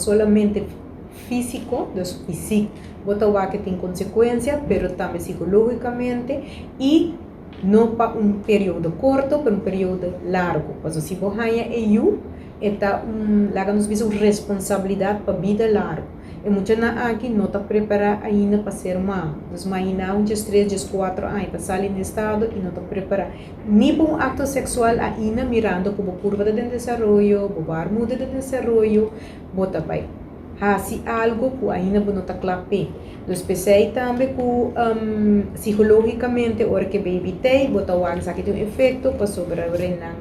solamente físiko, dus fysiek bo ta wak tin konsekuensia, pero tambe psikológikamente i no pa un periodo korto, pero un periodo largu. Pasobra si bo haña e yu, e ta un, laga nos bisa, un responsabilidat pa bida largu. E muchanan aki no ta prepará ainda pa ser mama. Dus imaginá un 13, 14 aña ta sali na estado i no ta prepará ni pa un akto seksual ainda, mirando ku bo kurpa ta den desaroyo, bo baarmoeder den desaroyo, bo ta bai hasi algu ku ainda bo no ta kla p'e. Dus p'esei tambe ku psikológikamente, ora ku baby t'ei, bo ta wak esaki tin un efekto, pasobra nan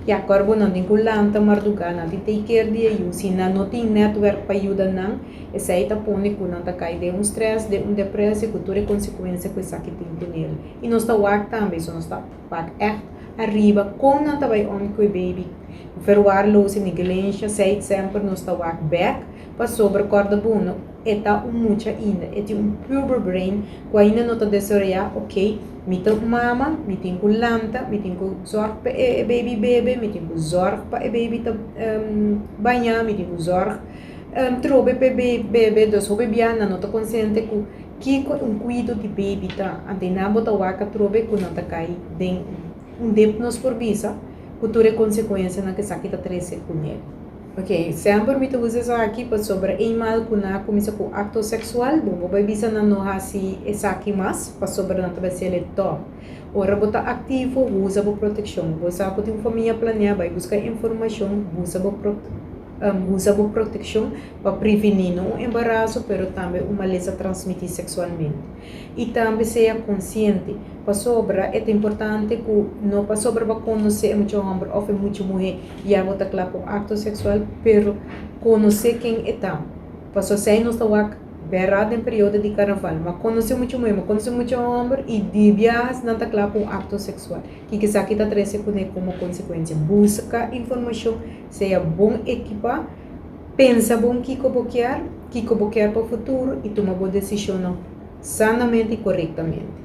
ya kòrda nan tin ku lanta mardugá, nan tin take care di e yu. Si nan no tin netwerk pa yuda nan, esei ta pone ku nan ta kai den un stress, den un depressie, ku tur e konsekuensia ku esaki tin kuné. I nos ta wak tambe, so nos ta wak echt ariba kon nan ta bai om ku e baby, verwaarlozing, negligencia, esei semper nos ta wak bèk, pasobra kòrda bon, e ta un mucha ainda, e tin un puber brain ku ainda no ta desaroyá. Ok, mi ta mama, mi tin ku lanta, mi tin ku zorg pa e baby bebe, mi tin ku zorg pa e baby ta baña, mi tin ku zorg trobe pa e bebe. Dus hopi bia nan no ta konsiente ku kiko un kuido di baby ta. Anto nan bo ta wak atrobe ku nan ta kai den un dip, nos por bisa, ku tur e konsekuensianan ku esaki ta trese kuné. Ok, semper mi ta usa esaki pasobra eenmaal ku nan a kuminsá ku akto seksual, bon, bo bai bisa nan no hasi esaki mas, pasobra nan ta bai hasiel e tòg. Ora bo ta aktivo, usa bo protekshon. Bo sa ku tin un famia planeá, bai buska informashon, usa bo protekshon pa prevení no un embaraso, pero tambe un malesa transmití seksualmente. I tambe sea konsiente, pasobra e ta importante ku no pasobra bo a konosé e mucha hòmber òf e mucha muhé, ya bo ta kla pa un akto seksual, pero konosé ken e ta. Pasobra esei nos ta wak bèrdat den periodo di karnaval. Mi a konosé mucha muhé, mi a konosé mucha hòmber i di biaha nan ta kla pa un akto seksual. Kiko esaki ta trese kuné komo konsekuensia? Buska informashon, sea bon ekipá, pensa bon kiko bo kier, kiko bo kier pa futuro i tuma bo desishonnan sanamente i korektamente.